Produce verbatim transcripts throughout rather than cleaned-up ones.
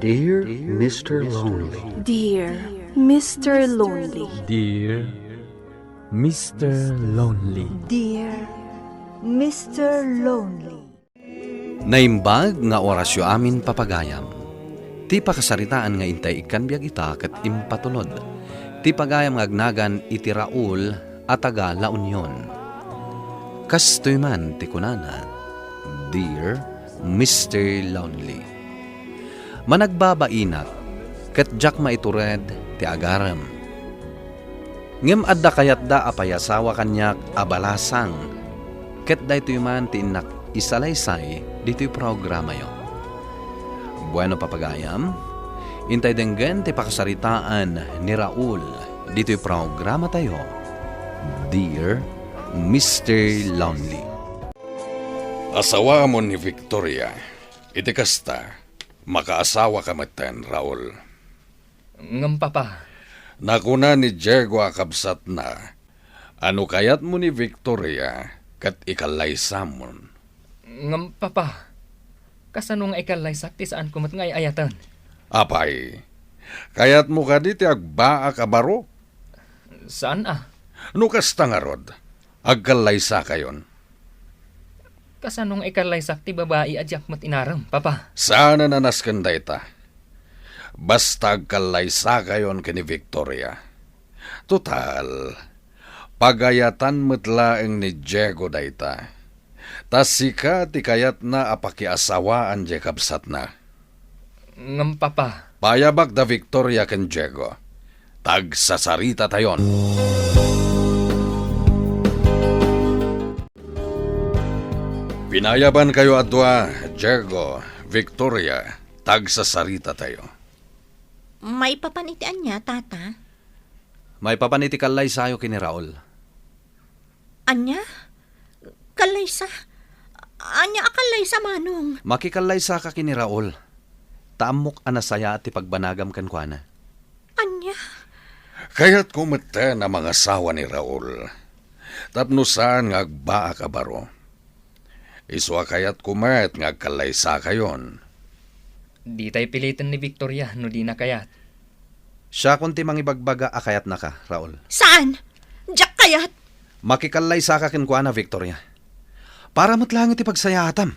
Dear Mister Lonely. Dear Mister Lonely. Dear Mister Lonely. Dear Mister Lonely. Naimbag nga orasyo amin, papagayam. Ti pakasaritaan nga intay ikkan biag ita ket impatulod ti pagayam nga agnagan iti Raul a taga La Union. Kastoy man ti kunana, Dear Mister Lonely. Managbabainak, ket diak maitured ti agarem. Ngem adda kayatda a payasawa kaniak a balasang, ket daytoy man ti innak isalaysay ditoy programayo. Bueno, papagayam, intay denggen ti pakasaritaan ni Raul ditoy programatayo, Dear Mister Lonely. Asawaamon ni Victoria. Iti kasta, makaasawaka metten, Raul. Ngem, Papa. Nakuna ni Diego a kabsatna a no kayatmo ni Victoria ket ikallaysamon. Ngem, Papa, kasano nga ikallaysak ti saanko met nga ay-ayaten? Apay, kayatmo kadi ti agbaak a baro? Saan a. No kasta ngarud, agkallaysakayon. Kasano nga ikallaysak ti babai a diak met inarem, Papa? Saanen a nasken dayta. Basta agkallaysakayon ken ni Victoria. Total, pagayatan met laeng ni Diego dayta. Ta sika ti kayatna a pakiasawaan diay kabsatna. Ngem, Papa. Paayabak da Victoria ken Diego. Tagsasaritatayon. Pinayabankayo a dua, Diego, Victoria, tagsasaritatayo. Maipapan iti ania, Tata? Maipapan iti kallaysayo ken ni Raul. Ania? Kallaysa? Ania a kallaysa, Manong? Makikallaysa ka ken ni Raul. Ta ammok a nasayaat ti pagbanagam kenkuana. Ania? Kayatko metten a mangasawa ni Raul. Tapno saan nga agbaak a baro. Isu a kayatko met nga agkallaysakayon. Ditay piliten ni Victoria no dina kayat. Siakon ti mangibagbaga a kayatnaka, Raul. Saan? Diak kayat! Makikallaysaka kenkuana, Victoria. Para met laeng iti pagsayaatam.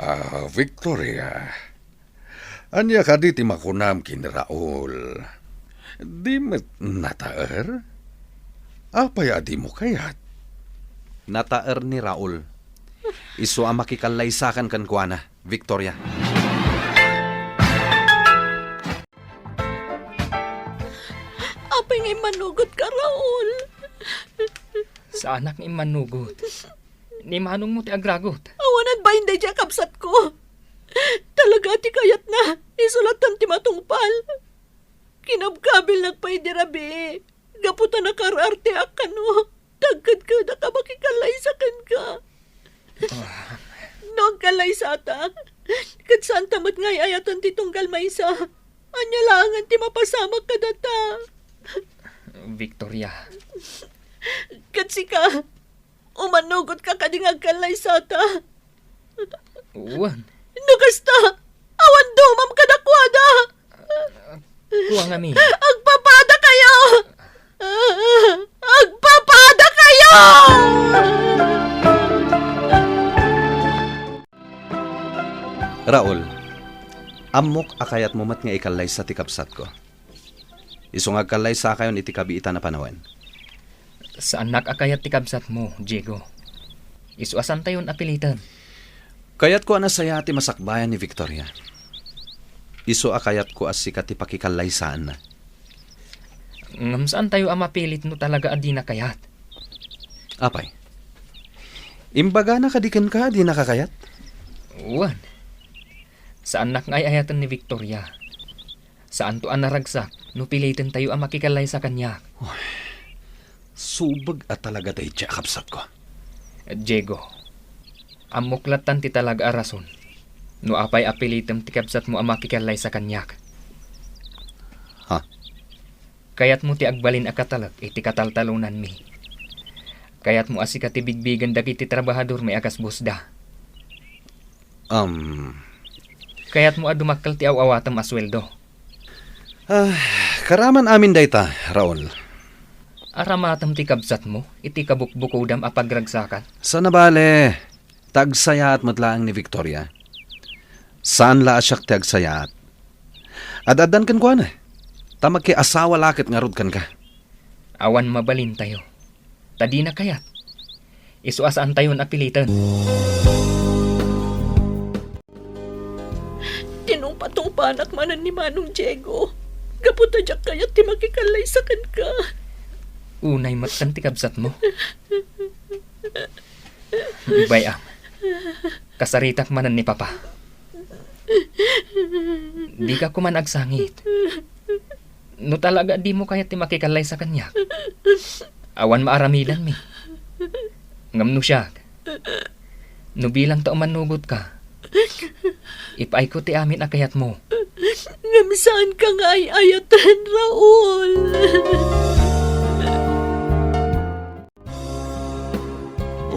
Ah, Victoria. Ania kadi ti makunam ken ni Raul? Di met nataer? Apay a dimo kayat? Nataer ni Raul. Isu a makikallaysakan kenkuana, Victoria. Apay nga immanugotka, Raul? Saanak nga immanugot. Ni manongmo ti agragot. Awan a bain daydiay a kabsatko. Talaga ti kayatna, isu lattan ti matungpal. Kinabkabilnak pay idi rabii, gapu ta nakaar-arteak kano, ta agkedkedak a makikallaysa kenka. Ah. No agkallaysatak, ket saanta met nga ay-ayaten ti tunggal maysa, ania laengen ti mapasamak kadata? Victoria. Ket sika, umanugotka kadi nga agkallaysata? Wen. No kasta, awan dumam kadakuada. Kua ngamin. Agpapadakayo! Agpapadakayo! Raul, ammok a kayatmo met nga ikallaysa ti kabsatko. Isu nga agkallaysakayon iti kabiitan a panawen. Saannak a kayat ti kabsatmo, Diego. Isu a saantayon a piliten. Kayatko a nasayaat ti masakbayan ni Victoria. Isu a kayatko a sika ti pakikallaysaanna. Ngem saantayo a mapilit no talaga a dina kayat. Apay? Imbagana kadi kenka a dinaka kayat? Wen. Saannak nga ay-ayaten ni Victoria. Saanto a naragsak no pilitentayo a makikallaysa kaniak. Uy, subeg a talaga daydiay a kabsatko. Diego, ammok lattan ti talaga a rason no apay a pilitem ti kabsatmo a makikallaysa kaniak. Ha? Kayatmo ti agbalin a katalek iti kataltalonanmi. Kayatmo a sika ti bigbigen dagiti trabahadormi a kasbusda. Um, Kayatmo a dumakkel ti aw-awatem a sueldo. Ah, karaman amin dayta, Raul. Aramatem ti kabsatmo iti kabukbukodam a pagragsakan? Saan a bale, ta agsayaat met laeng ni Victoria. Saan la a siak ti agsayaat. Ad-addan kenkuana, ta makiasawa la ket ngarud kenka. Awan mabalintayo, ta dina kayat. Isu a saantayon a piliten. Tinungpatungpanak manen ni Manong Diego. Gapu ta diak kayat ti makikallaysa kenka. Unay metten ti kabsatmo. Bay-am. Kasaritak manen ni Papa. Dika koma agsangit. No talaga dimo kayat ti makikallaysa kaniak, awan maaramidanmi. Ngem no siak, no bilang ta umanugotka, ipaayko ti amin a kayatmo. Ngem saanka nga ay-ayaten, Raul.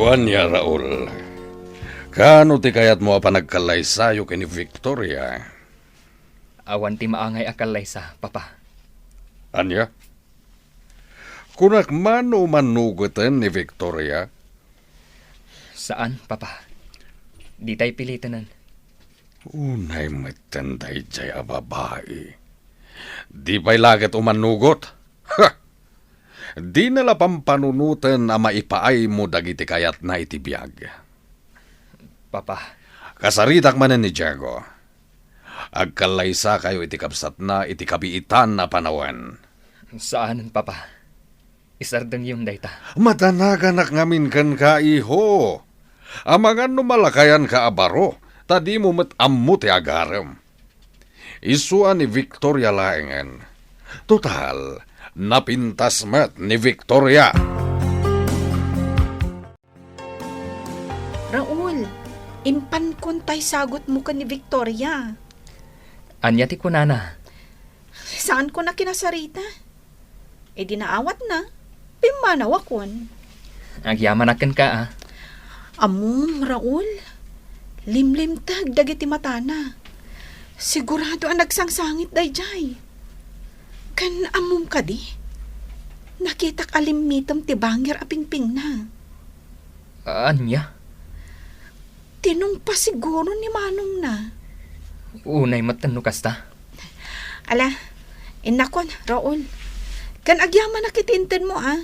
Ania, Raul? Kaano ti kayatmo a panagkallaysayo ken ni Victoria? Awan ti maangay a kallaysa, Papa. Ania? Kunak man no umanugeten ni Victoria? Saan, Papa. Ditay pilitenen. Unay metten daydiay a babai. Di pay la ket umanugot. Ha! Dina la pampanunoten a maipaaymo dagiti kayatna iti biag. Papa. Kasaritak manen ni Diego. Agkallaysakayo iti kabsatna iti kabiitan a panawen. Saanen, Papa. Isardengyon dayta. Madanaganak ngamin kenka, iho. Amangan no malakayanka a baro, ta dimo met ammo ti agarem. Isu a ni Victoria laengen. Total, napintas met ni Victoria. Raul, impankon tay sagutmo ken ni Victoria. Ania ti kunana? Saanko a kinasarita. Idi naawatna, pimmanawakon. Agyamanak kenka, a. Ammom, Raul, limlimteg dagiti matana. Sigurado a nagsangsangit daydiay. Ken ammom kadi, nakitak a limmitem ti bangir a pingpingna. Ania? Tinungpa siguro ni manongna. Unay met no kasta. Ala, innakon, Raul. Ken agyamanak iti intedmo, a.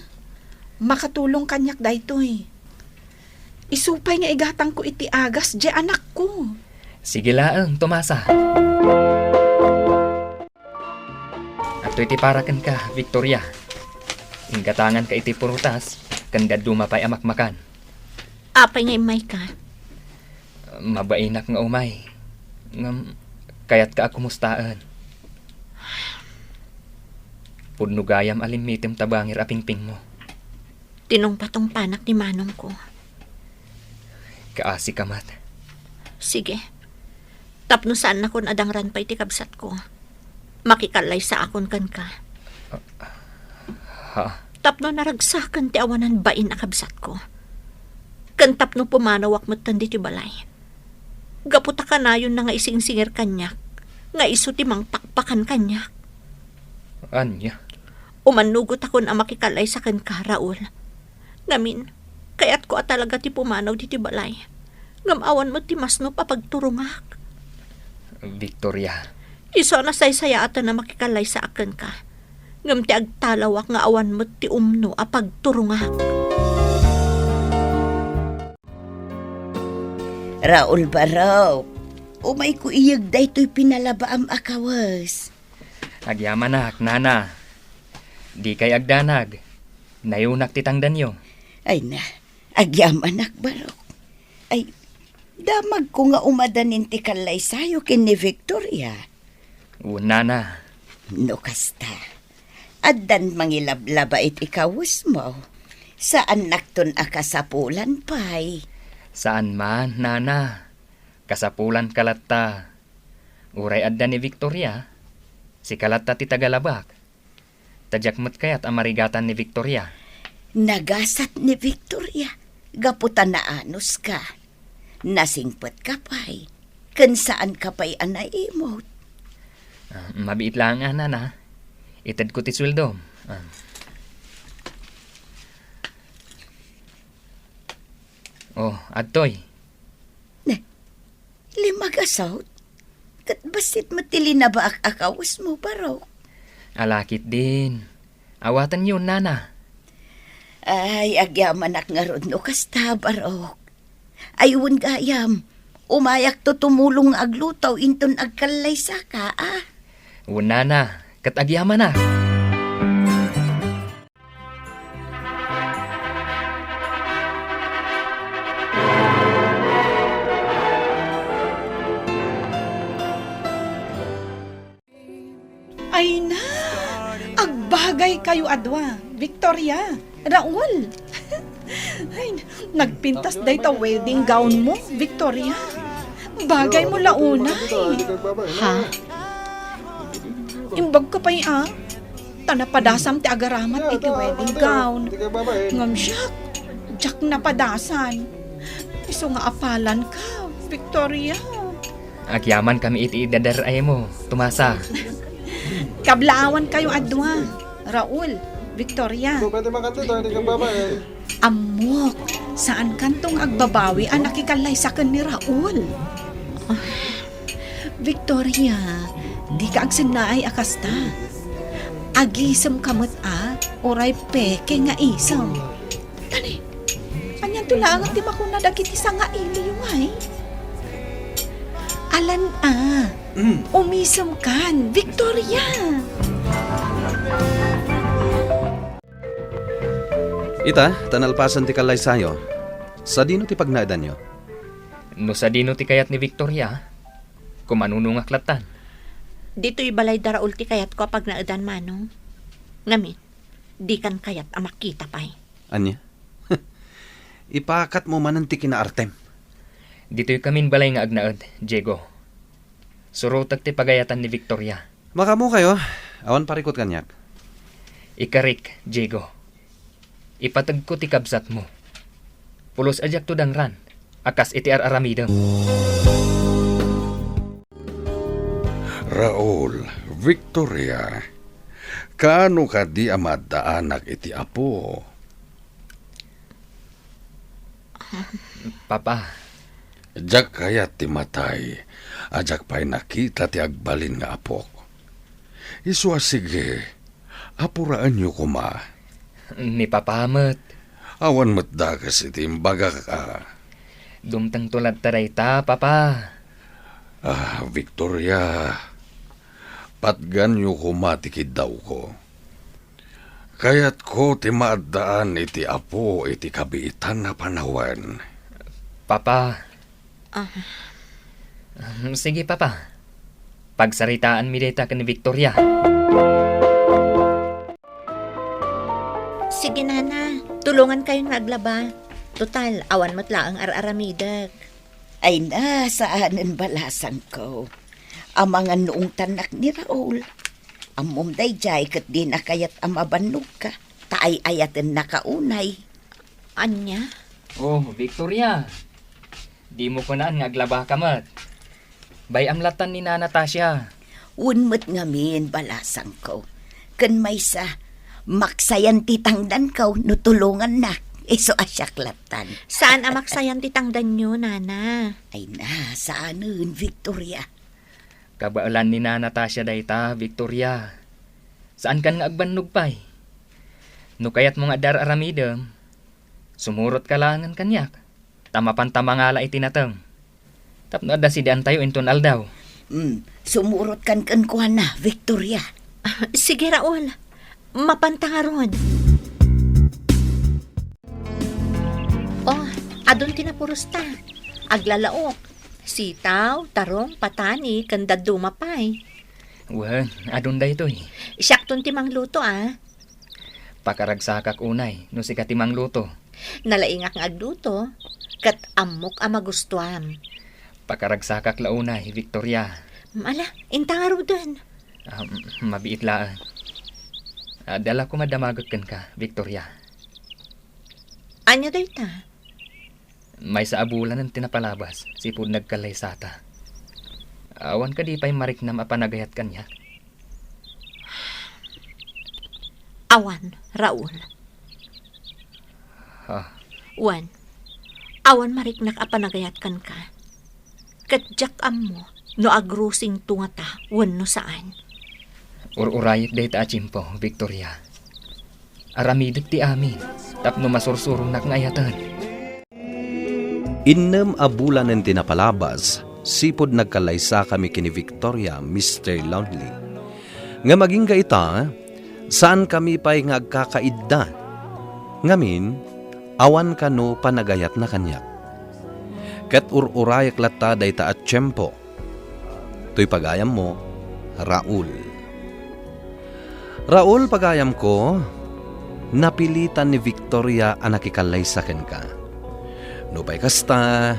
Makatulong kaniak daytoy. Isu pay nga igatangko iti agas diay anakko. Sige laeng, Tomasa. Adtoy ti para kenka, Victoria. Inggatanganka iti prutas, ken dadduma pay a makmakan. Apay nga immayka? Mabainak nga umay. Ngem, kayatka a kumustaen. Pudno gayam a limmitem ta bangir a pingpingmo. Tinungpatungpanak ni manongko. Kaasika met. Sige. Tapno saannakon a dangran pay ti kabsatko, makikallaysaakon kenka. Ha? Tapno naragsaken ti awanan bain a kabsatko. Ken tapno pumanawak metten ditoy balay. Gapu ta kanayonna nga isingsingir kaniak, nga isu ti mangpakpakan kaniak. Ania? Umannugotakon a makikallaysa kenka, Raul. Ngamin, kayatko a talaga ti pumanaw ditoy balay. Ngem awan met ti masnop a pagturongak. Victoria. Isu a nasaysayaaten a makikallaysaak kenka. Ngem ti agtalawak nga awan met ti umno a pagturongak. Raul Barok, umayko iyeg daytoy pinalabaam a kawes. Agyamanak, nana. Dikay agdanag. Nayunak ti tangdanyo. Ay na, agyamanak, Barok. Ay, damagko nga umadanin ti kallaysayo ken ni Victoria. Wen, nana. No kasta, addan mangilablaba iti kawesmo. Saannakton a kasapulan pay. Saan man, nana. Kasapulanka latta. Uray adda ni Victoria, sika latta ti tagalabak. Ta diak met kayat a marigatan ni Victoria. Nagasat ni Victoria gapu ta naanuska. Nasingpetka pay. ken saanka pay a naimut. Ah, mabiit laeng, nana. Itedko ti sueldom. Ah. Oh, adtoy. Ne, lima a saut? Ket bassit met ti linabaak a kawesmo, Barok. Ala ketdin. Awatenyo, nana. Ay, agyamanak ngarud no kasta, Barok. Ay, wen gayam, umayakto tumulong nga agluto inton agkallaysaka, a? Wen, nana, ket agyamanak. Ay na! Agbagay kayo a dua, Victoria, Raul. Ay, nagpintas dayta wedding gown mo, Victoria. Bagay mo la unay. Ha? Imbag ka pay, a? Ta napadasam ti agaramat iti wedding gown. Ngem siak, diak napadasan. Isu nga apalan ka, Victoria. Agyamankami iti idadar-aymo, Tomasa. Kablaawan kayo a dua, Raul, Victoria. Pwede makanta to, hindi ka babae. Ammok, saan kanto nga agbabawi a nakikallaysaken ni Raul? Ah, Victoria, dika agsennaay a kasta. Agisem ka met a, uray peke nga isem. Tani, anianto laeng ti makuna dagiti sangailiyo ngay? Alan a, Mm. Umisem kan, Victoria! Ita, ta nalpasen ti kallaysayo. Sadino ti pagnaedanyo? No sadino ti kayat ni Victoria, kumanunongak lattan. Ditoy balay da Raul ti kayatko a pagnaedan, Manong. Ngamin, dikan kayat a makita pay. Ania? Ipakatmo manen ti kinaartem. Ditoy kamin balay nga agnaed, Diego. Surotek ti pagayatan ni Victoria. Makaammokayo, awan parikut kaniak. Ikarik, Diego. Ipategko ti kabsatmo. Pulos a diakto dangran, a kas iti ar-aramidem. Raul, Victoria, kaano kadi a maaddaanak iti Apo? Papa. Diak kayat ti matay a diak pay nakita ti agbalin nga apok. Isu a sige, apuraenyo koma. Ni Papa met. Awan met dakes iti imbagak a. Dumtengto latta dayta, Papa. Ah, Victoria, patganyo koma ti kiddawko. Kayatko ti maaddaan iti Apo iti kabiitan a panawen. Papa. Ah. Sige, Papa. Pagsaritaanmi dayta ken ni Victoria. Sige, Nana. Tulongankayon nga aglaba. Total, awan met laeng ar-aramidek. Ay na, saanen, balasangko. Amangan no ungtannak ni Raul. Ammom daydiay ket dina kayat a mabannogka, ta ay-ayatennaka unay. Ania? Oh, Victoria. Dimo kunaan nga aglabaka met. Bay-am lattan ni Nana Tasia. Wen met ngamin, balasangko. Ken maysa, maksayan ti tangdanko no tulongannak. Isu a siak lattan. Saan a maksayan ti tangdanyo, Nana? Ay na, saanen, Victoria. Kabaelan ni Nana Tasia dayta, Victoria. Saankan nga agbannog pay. No kayatmo nga adda ar-aramidem, sumurotka laengen kaniak, ta mapanta mangala iti nateng. Tapno adda sidaantayo inton aldaw. Mm, sumurotkan kenkuana, Victoria. Ah, sige, Raul. Mapanta ngarud. Oh, adun ti napurosta. Aglalaok. Sitaw, tarong, patani, ken dadduma pay. Wen, adun daytoy. Siakton ti mangluto, a. Pakaragsakak unay no sika ti mangluto. Nalaingak nga agluto, ket ammok a magustuam. Pakaragsakak la unay, Victoria. Ala, inta ngaruden. Ah, m-, mabiit laeng. Adda la koma damagek kenka, Victoria. Ania dayta? Maysa a bulanen ti napalabas, sipud nagkallaysata. Awan kadi pay mariknam a panagayat kaniak? Awan, Raul. Ah. Wen, awan mariknak a panagayat kenka. Ket diak ammo no agrusingto ngata wenno saan. Ur-urayek dayta a tiempo, Victoria. Aramidek ti amin tapno masursuronak nga ayaten. Innem a bulanen ti napalabas, sipud nagkallaysakami ken ni Victoria, Mister Lonely. Ngem agingga ita, saankami pay nga agkakaidda. Ngamin, awan kano panagayatna kaniak. Ket ur-urayek latta dayta a tiempo. Toy pagayammo, Raul. Raul, pagayamko, napilitan ni Victoria a nakikallaysa kenka. Nupay kasta,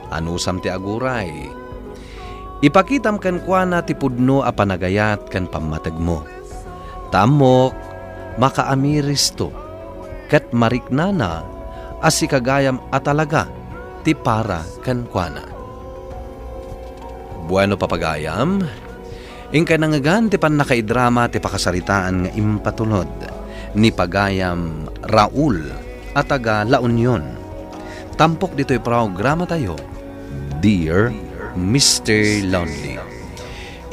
anusam ti aguray. Ipakitam kenkuana ti pudno a panagayat ken pammategmo. Ta ammok, makaamiristo, ket mariknana a sika gayam a talaga ti para kenkuana. Bueno, papagayam, inkay nangngegan ti pannakaidrama ti pakasaritaan nga impatulod ni pagayam Raul a taga La Union. Tampok ditoy programatayo, Dear Mister Lonely.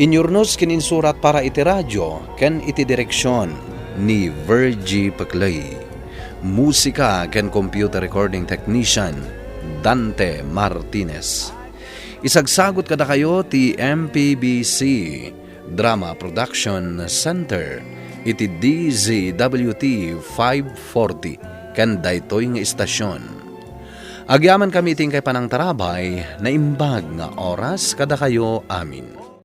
Inyurnos ken insurat para iti radio ken iti direksion ni Virgie Peclay. Musika ken computer recording technician, Dante Martinez. Isagsagut kadakayo ti M P B C Drama Production Center iti D Z W T five forty ken daytoy nga istasion. Agyamankami iti inkay panangtarabay, naimbag nga oras kadakayo amin.